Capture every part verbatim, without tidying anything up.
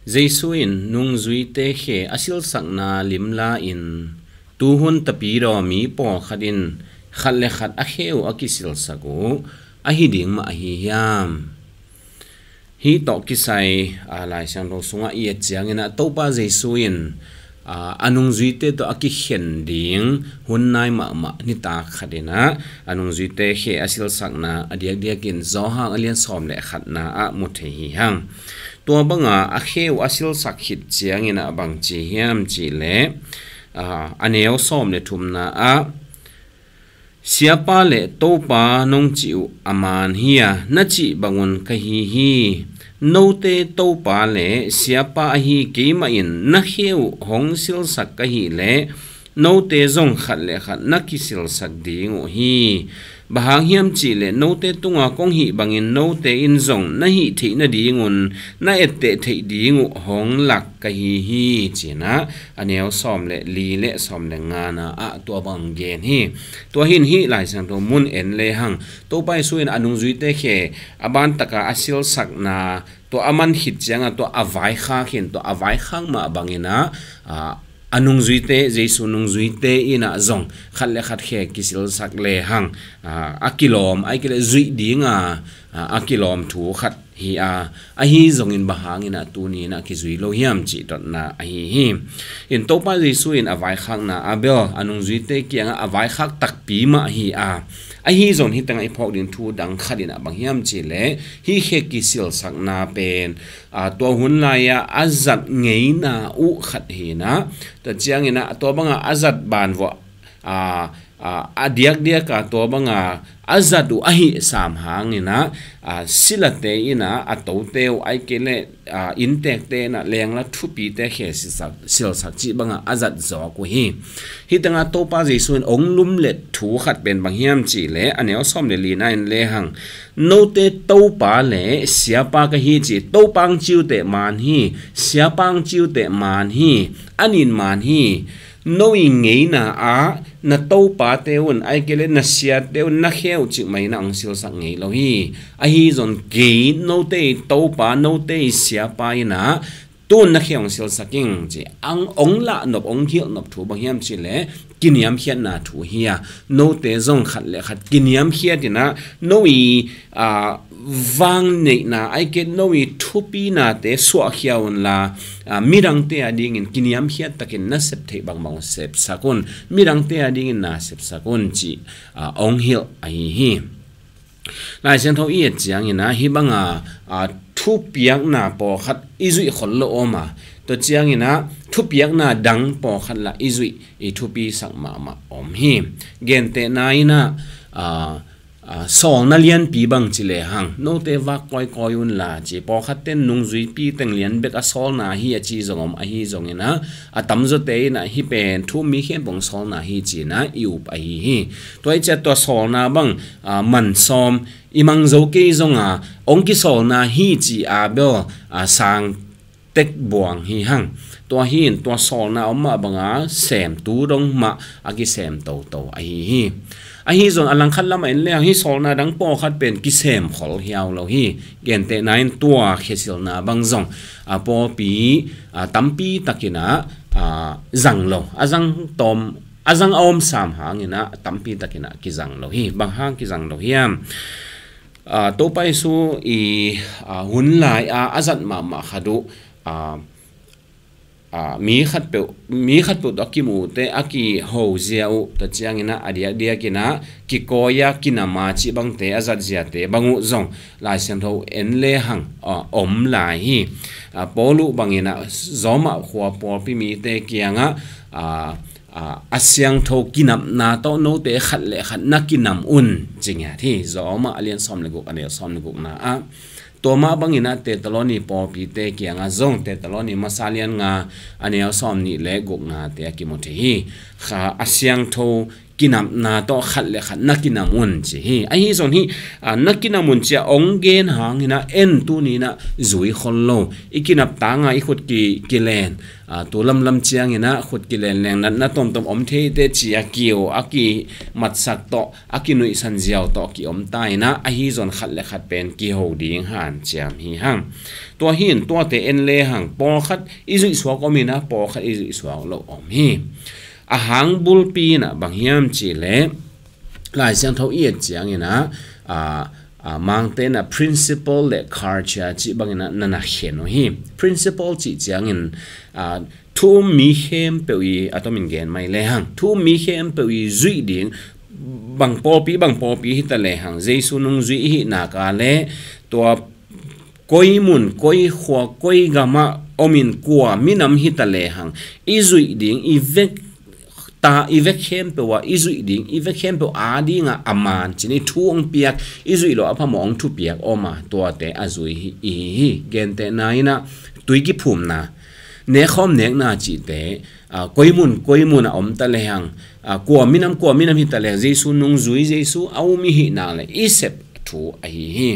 Jesu in nungzuite khe a silsakna limla in, tuhun tapidaw mi pawlkhat in khat le khat a khe uh a kisilsak uh ahi ding mah ahi hiam? Hih tawh kisai, aa, Lai Siangtho sungah i et ciangin ah Topa Jesu in, aa, a nungzuite tawh a kikhen ding hun nai mahmah nitak khat in ah a nungzuite khe a silsakna a diakdiakin Johan a lian sawm le khatna ah mu thei hi hang. Tua banga a khe uh a silsak khit ciangin ah bang ci hiam cih leh, aa, a neu sawm le thumna ah, Siapa le Topa nong cih uh a man hi a, na cih bangun ka hi hi. Note Topa le Siapa ahi keimah in na khe uh hong silsak ka hih leh, note zong khat le khat na kisilsak ding uh hi. Bang hang hiam cih leh note tunga kong hih bangin note in zong na hih theih nadingun na etteh theih ding uh hong lak ka hi hi, ci-in ah a neu sawm le li le sawm le ngana ah tua bang gen hi. Tua hi in hih Lai Siangtho mun en lehang Topa Jesu in a nungzuite khe a bantaka a silsakna tua a man khit ciangah tua a vaikhak hi in, tua a vaikhak mah bangin ah, aa, a nungzuite, Jesu nungzuite in ah zong khat le khat khe kisilsak lehang, aa, a kilawm, ahih kei leh zuih dinga, aa, a kilawm thu khat hi a, ahi zongin bang hangin ah tuni in ah kizui lo hiam cih dotna ahi hi. In Topa Jesu in a vaikhakna ah bel a nungzuite kiangah a vaikhak takpi mah hi a, ahi zongin hih tengah i phawk ding thu dang khat in ah bang hiam cih leh hih khe kisilsakna pen, aa, tua hun lai-ah a zat ngeina uh khat hi in ah, tua ciangin ah tua bangah a zat banvuah, aa, aa, a diakdiak a tua banga a zat uh ahih sam hangin ah, aa, silate in ah a tote uh, ahih kei leh, aa, inntekte in ah lengla thupite khe silsak, silsak cih banga a zat zawk uh hi. Hih tengah Topa Jesu in ong lumlet thu khat pen bang hiam cih leh a neu sawm le lina in lehang, note Topa le Siapa ka hi ci, Topa ong ci uh teh man hi, Siapa ong ci uh teh man hi, a nih in man hi. No i ngeina ah na topate un, ahih kei leh na siate un na khe uh cih mah in ah ong silsak ngei lo hi. Ahi zongin kei note i Topa, note i Siapa in ah tun na khe ong silsak ing ci. Ong, ong lahnop, ong hilhnop thu bang hiam cih leh kiniamkhiatna thu hi a, note zong khat le khat kiniamkhiat in ah no i, aa, vangneihna, ahih kei leh no i thupinate suahkhia unla, aa, midangte a dingin kiniamkhiat takin na sep theih bangbang sepsak un, midangte a dingin na sepsak un cih, aa, ong hilh ahi hi. Lai Siangtho i et ciangin ah hih banga, aa, thupiakna pawlkhat i zuih khol lo om a, tua ciangin ah thupiakna dang pawlkhat lah i zuih, i thupisak mahmah om hi. Gentehna in ah, aa, aa, sawlna lianpi bang ci lehang, note vak kawikawi unla ci, pawlkhatte in nungzuipi teng lian bek a sawlna hi a ci zong om, ahi zongin ah a tamzawte in ah hih pen thu um mi khempeuh sawlna hi ci-in ah i up ahi hi. Tua ahih ciang tua sawlna bang, aa, man sawm i mang zo kei zong a, ong kisawlna hi ci a bel, aa, sang tek buang hi hang. Tua hi in tua sawlna om mah banga semtu dong mah a kisem toto ahi hi. Ahi zongin a langkhat lamah en lehang hih sawlna dang pawlkhat pen kisem khol hiau lo hi. Gentehna in tua khesilna bang zong, aa, pawlpi, aa, tampi takin ah, aa, zang lo, a zang tawm, a zang a om sam hangin ah tampi takin ah kizang lo hi. Bang hang kizang lo hiam? Aa, Topa Jesu i, aa, hun lai-a a zat mahmah khat uh, aa, aa, mi khatpeuh, mi khatpeuh tawh a kimuhte a kihozia uh, tua ciangin ah a diakdiakin ah kikawi a kinam a cih bangte a zatziate bang uh zong Lai Siangtho en lehang, aa, om lai hi. Aa, Paul uh bangin ah Roma khua pawlpi mite kiangah, aa, aa, a siangtho kinamna tawh note khat le khat na kinam un ci ngiat hi. Roma a lian sawm le guk, a neu sawm le gukna ah. Tua mah bangin ah Thessaloni pawlpite kiangah zong, Thessaloni masa lian nga, a neu sawm nih le guknate a kimu thei hi. Kha a siangtho kinapna tawh khat le khat na kinam un ci hi. Ahi zong hi, a, na kinam un ci a ong gen hang hi na, en tuni na zui khol lo. I kinap tanga i khut ki, kilen, a, tu lamlam ciangin a khut kilen leng natna tomtom om thei te ci a kiu a kimatsak tawh, a kinuihsan ziau tawh ki om ta hi na, ahi zong khat le khat pen kiho ding hanciam hi hang. Tua hi in tuate en le hang, pawlkhat i zuih suak om hi na, pawlkhat i zuih suak lo om hi. A hang bulpi na bang hiam ci le, Lai Siangtho i et ciangin a, a, a, Mangte na principle le culture ci bangin a na na khen uh hi. Principle ci ciangin, a, thu um mi khempeuh i, a tomin gen mai le hang, thu um mi khempeuh i zuih ding, bang pawlpi, bang pawlpi hi ta le hang, Jesu nung zui i hi nak a le, tua koi mun, koi khua, koi gam ah om in kua minam hi ta le hang, i zuih ding, i vek ta, i vek khempeuh ah i zuih ding, i vek khempeuh a ding ah a man cin i thu ong piak, i zuih lo a phamawh ong thupiak om a, tuate a zui hi, i hi hi. Gentehna in a, tui kiphumna, nekkhawm nekna cihte, a, koi mun, koi mun a om ta le hang, a, kua minam, kua minam hi ta le hang, Jesu nung zui, Jesu a um i hi nak le i sep thu ahi hi.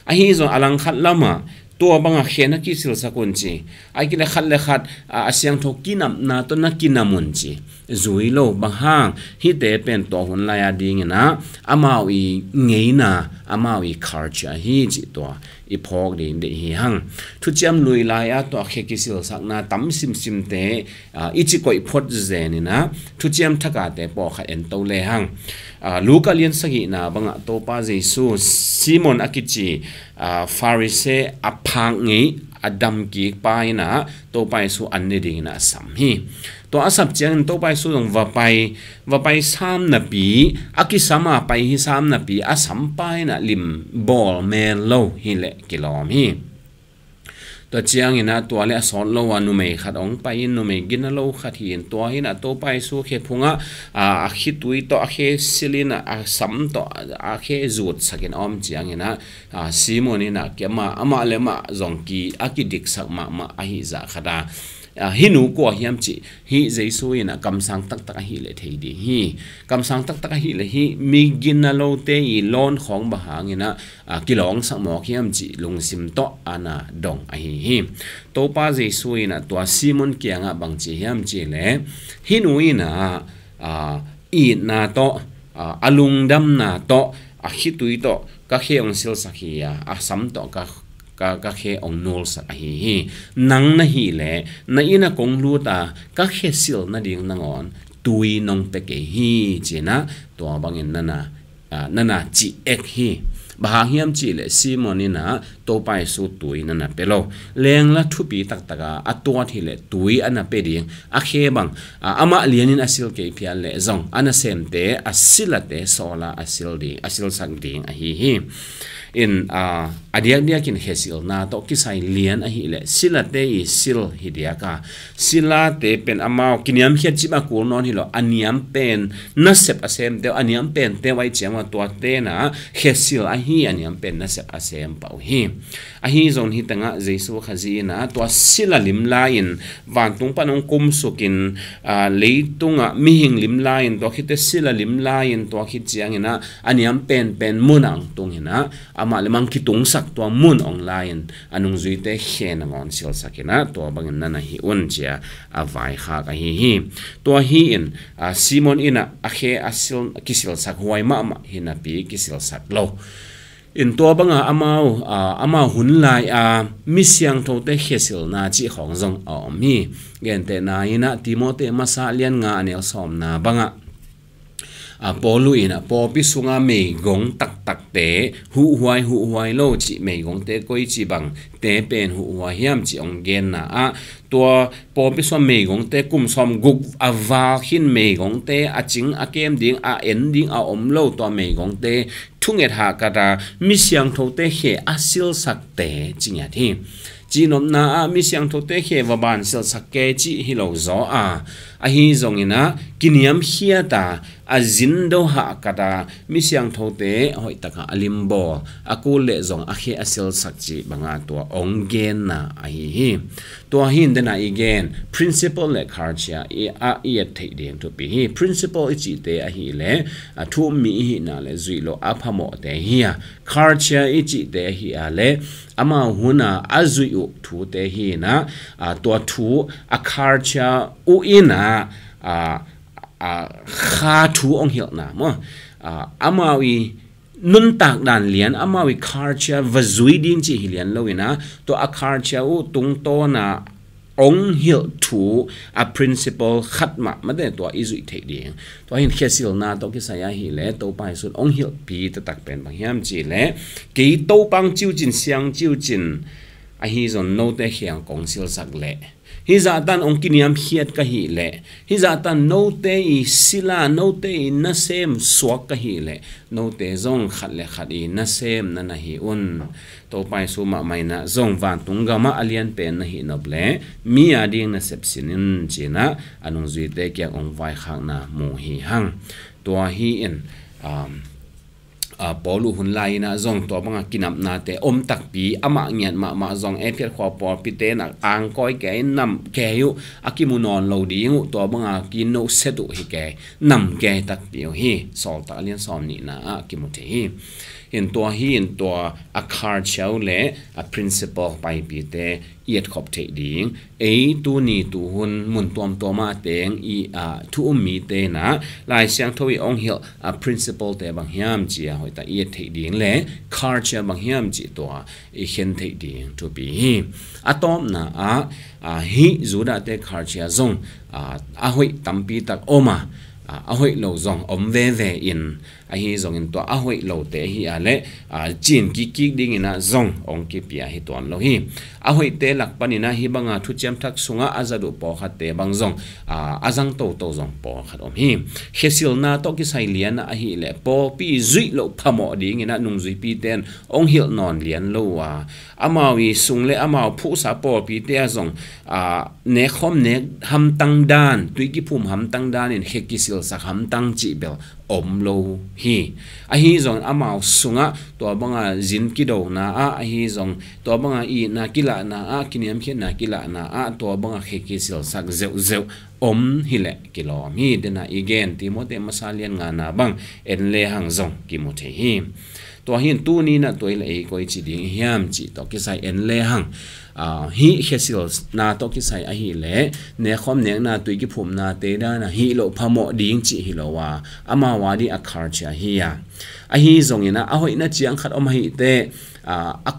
Ahi zong a langkhat lam ah, tua bang a khen a kisilsak un ci. Ai ki le khat le khat, a, a siangtho kinapna tawh na kinam un ci. Zui lo, bang hang, hihte pen tua hun lai a dingin a, amau i ngeina, amau i culture hi ci tua i phawk ding deih hi hang. Thuciam lui lai a tua khe kisilsakna tam simsimte, a, i ci koih phot zen in a, thuciam thakate pawlkhat en to le hang. A, Luka lian sagihna bang ah Topa Jesu Simon a kici, a, Pharisee a phak ngei a dam kik pa in a, Topa Jesu an ne dingin a sam hi. Tua a sap ciangin Topa Jesu zong va pai, va pai sam napi, a kisam a pai hi sam napi, a sam pa in a lim bawl mel lo hi le kilawm hi. Tua ciangin a tua le a sawt lo a numei khat ong pai in, numei gina lo khat hi in, tua hi in a Topa Jesu khe phung ah, a, a khitui tawh, a khe sil in a, a sam tawh, a khe zutsak in a om ciangin a, a, Simon in a, ki amah, amah le amah zong ki, a kidiksak mahmah ahi zah khat a, a, hih nu kua hiam cih, hih Jesu in a kamsang taktak ahih leh thei ding hi. Kamsang taktak ahih leh hih mi gina lote i lawn khawng bang hangin a, a, kilawngsak mawk hiam cih lungsim tawh a na dong ahi hi. Topa Jesu in a tua Simon kiangah bang ci hiam cih leh, hih nu in a, a, itna tawh, a, a lungdamna tawh, a khitui tawh ka khe ong silsak hi a, a sam tawh ka, ka, ka khe ong nulsak ahi hi. Nang na hih leh, na inn ah kong lut a, ka khe sil nading nangawn tui nong pia kei hi, ci in a, tua bangin na na, a, na na ci ek hi. Bang hang hiam cih leh Simon in a Topa Jesu tui na na pia lo. Lengla thupi taktak a, a tuat hi leh tui a na pia ding, a khe bang, a, amah lianin a sil kei phial leh zong, a nasemte, a silate sawla a sil ding, a silsak ding ahi hi. In, a, a diakdiakin khe silna tawh kisai lian ahih leh, silate i sil hi diak a, silate pen amau kiniamkhiat cih mah kul nawn hi lo, a niam pen nasep a semte uh, a niam pente uh ahih ciang a tuate na khe sil ahi, a niam pen nasep a sem pah uh hi. Ahi zong hi tengah Jesu Khazih in a tua sila lim lai-in vantung pan hong kumsuk in, a, leitungah mihing lim lai-in tua khit teh sila lim lai-in tua khit ciangin a, a niam penpen mun ah hong tung in a, amah le mang kitungsak tua mun hong lai-in a nungzuite khe nangawn silsak in a, tua bangin na na hih un ci a, a vaikhak ahi hi. Tua hi in, a, Simon in a, a khe a sil, kisilsak huai mahmah hi napi kisilsak lo. In tua banga amau, a, amau hun lai a mi siangthote khe silna cih khawng zong a om hi. Gentehna in a Timoti masa lian nga a neu sawmna bangah, a, Paulu in a pawlpi sunga meigong taktakte, huhhuai huhhuai lo cih meigongte koici bangte pen huhhuai hiam cih hong genna ah, tua pawlpi sungah meigongte kum sawmguk a val khin meigongte a cing a kem ding, a en ding a om lo tua meigongte thunget hahkat a mi siangthote khe a silsakte ci ngiat hi. Cihnopna ah mi siangthote khe va ban silsak kei cih hi lo zaw a, Ahi zongin ah kiniamkhiat a, a zin do hahkat a, mi siangthote hoih taka a limbawl, a kul leh zong a khe a silsak cih banga tua ong genna ahi hi. Tua hi in dena i gen principle le culture i a i et theih ding thupi hi. Principle i cihte ahih leh a thu um mi i hihna le zuih loh a phamawhte hi a, culture i cihte ahih a leh amau hun a a zuih uh thute hi in ah, a, tua thu a culture uh in ah, a, a, kha thu ong hilhna maw, a, amau i nuntak dan lian, amau i culture va zui ding cih hi lian lo in ah, tua a culture uh tungtawn a ong hilh thu a principle khat mah mate tua i zuih theih ding. Tua hi in khesilna tawh kisai ahih leh Topa Jesuh ong hilhpi taktak pen bang hiam cih leh, kei Topa ong ciucin siang ciucin, ahi zong note khe ong kong silsak leh, hih zahtan ong kiniamkhiat ka hih leh, hih zahtan note i sila, note i nasem suak ka hih leh, note zong khat le khat i nasem na na hi un. Topa Jesuh mahmah in ah zong vantung gamah a lianpen na hih nop leh mi a ding nasep sin in ci in ah a nungzuite kiang ong vaikhakna mu hi hang. Tua hi in, um, a, Paul uh hun lai in ah zong tua banga kinapnate om takpi, amah ngiat mahmah zong Efesa khua pawlpite in ah angkawi kei nam kei uh a kimu nawn lo ding uh, tua banga kinoset uh hi kei, nam kei takpi uh hi. Sawltak a lian sawm nihna ah kimu thei hi. Hi in tua hi in tua a culture le a principle paipite i etkhop theih ding. Ei tuni tuhun mun tuamtuam ah teng i, a, thu um mite in ah Lai Siangtho i ong hilh a principle te bang hiam ci a hoih ta i et theih ding le culture bang hiam ci tua i khen theih ding thupi hi. A tawpna ah, a, hih Judahte culture zong, a, a hoih tampi tak om a, a, a hoih lo zong om veve in, ahi zongin tua a hoih lote hi a leh, a, cin kikkik dingin ah zong ong kipia hi tuan lo hi. A hoihte lak panin ah hih banga thuciam thak sungah a zat uh pawlkhatte bang zong, a, a zang toto zong pawlkhat om hi. Khesilna tawh kisai lian ah ahih leh pawlpi zuih loh phamawh dingin ah nungzuipite in ong hilh nawn lian lo a, amau i sung le amau phuhsa pawlpite ah zong, a, nekkhawm nek hamtang dan, tui kiphum hamtang dan in khe kisilsak hamtang cih bel om lo hi. Ahi zong amau sungah tua banga zin kidona ah, ahi zong tua banga itna kilahna ah, kiniamkhiatna kilahna ah, tua banga khe kisilsak zeuhzeuh om hi leh kilawm hi. Dena i gen Timoti masa lian ngana bang en le hang zong kimu thei hi. Tua hi in tuni in ah tua i le ei koi ci ding hiam cih tawh kisai en le hang, a, hih khesilna tawh kisai ahih leh nekkhawm nekna, tui kiphumnate dan a hih loh phamawh ding cih hi lo a, amau a ding a culture hi a. Ahi zongin ah a hoihna ciang khat om ahih teh, a, a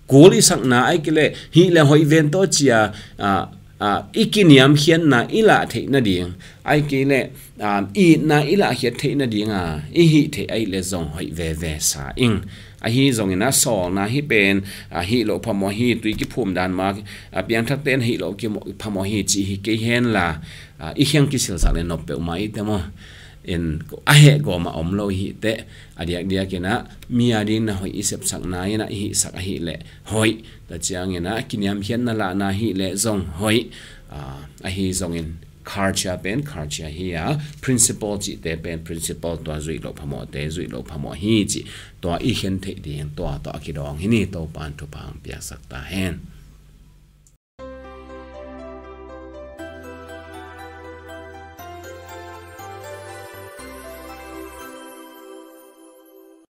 kul i sakna ahih kei leh hih le hoih ven tawh ci a, a, a, i kiniamkhiatna i lah theih nading, ahih kei leh, a, itna i lahkhiat theih nading a i hih theih ahih leh zong hoih veve sa ing. Ahi zongin ah sawlna hi pen, a, hih loh phamawh hi, tui kiphum dan mah, a, piangthakte in hih loh phamawh hi cih hi kei hen la, a, i kheng kisilsak le nop peuhmah i te maw. In a heh gawm a om lo i hih teh, a diakdiak in ah mi a ding na hoih i sepsakna in ah i hihsak ahih leh hoih. Tua ciangin ah kiniamkhiatna lahna ahih leh zong hoih. A, ahi zongin culture pen culture hi a, principle cihte pen principle, tua zuih loh phamawhte zuih loh phamawh hi cih tua i khen theih ding tua tawh a kidawng hi ni. Topa in thupha ong piaksak ta hen.